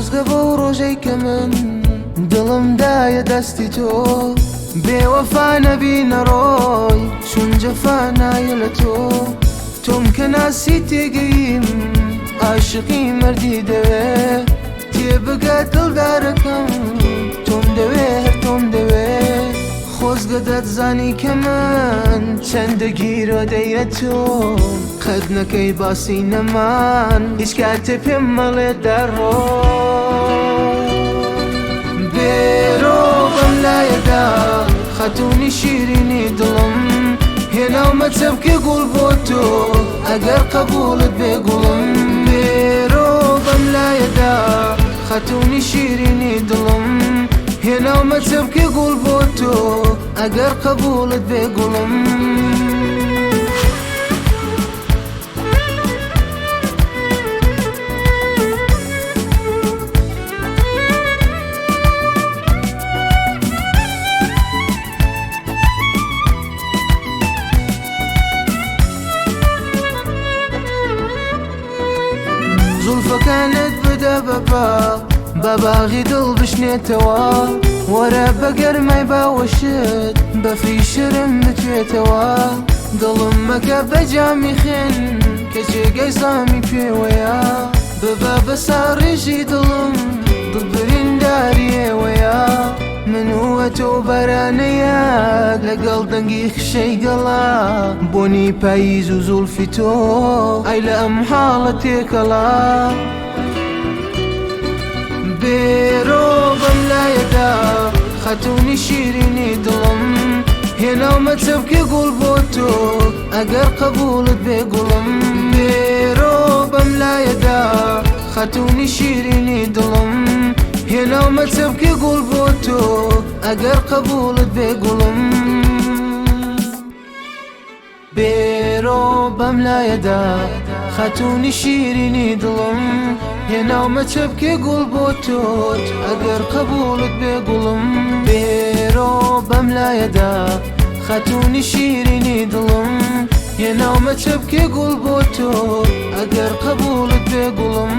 خۆزگە بەو ڕۆژەی کە من دڵم دایە دەستی تۆ. بێوەفا نەبی نەڕۆی، چون جەفا نایە لە تۆ. تۆم کە ناسی تێگەیم، عاشقی مەردی دەوێ. تێبگە دڵدارەکەم، تۆم دەوێ هەر تۆم دەوێ. خۆزگە دەتزانی کە من چەندە گیرۆدەیە تۆ. قەت نەکەی باسی نەمان، هیچ کاتێ پێم مەڵێ دەڕۆ. بێرۆ بەم لایەدا خاتونی شیرینی دڵم، هێناومە چەپکێ گوڵ بۆ تۆ ئەگەر قەبوڵت بێ گوڵم. بێرۆ بەم لایەدا خاتونی شیرینی دڵم، هێناومە چەپکێ گوڵ بۆ تۆ ئەگەر قەبوڵت بێ گوڵم. زوڵفەکانت بدە بەبا، بە باغی دڵ بشنێتەوە. وەرە بە گەرمای باوەشت بەفری شرم بتوێتەوە. دڵم مەکە بە جامی خوێن کە جێگەی زامی پێوەیە. ببە بە ساڕێژی دڵم، دڵ برینداری ئێوەیە. من وە تۆ بەرانەیەک لەگەڵ دەنگی خشەی گەڵا. بۆنی پاییز و زوڵفی تۆ ئای لە ئەم حاڵە تێکەڵا. بێرۆ بەم لایەدا خاتونی شیرینی دڵم، هێناومە چەپکێ گوڵ بۆ تۆ ئەگەر قەبوڵت بێ گوڵم. بێرۆ بەم لایەدا خاتونی شیرینی دڵم، هێناومە چەپکێ گوڵ بۆ تۆ ئەگەر قەبوڵت بێ گوڵم. بێرۆ بەم لایەدا خاتونی شیرینی دڵم، هێناومە چەپکێ گوڵ بۆ تۆ ئەگەر قەبوڵت بێ گوڵم. بێرۆ بەم لایەدا خاتونی شیرینی دڵم، هێناومە چەپکێ گوڵ بۆ تۆ ئەگەر قەبوڵت بێ گوڵم.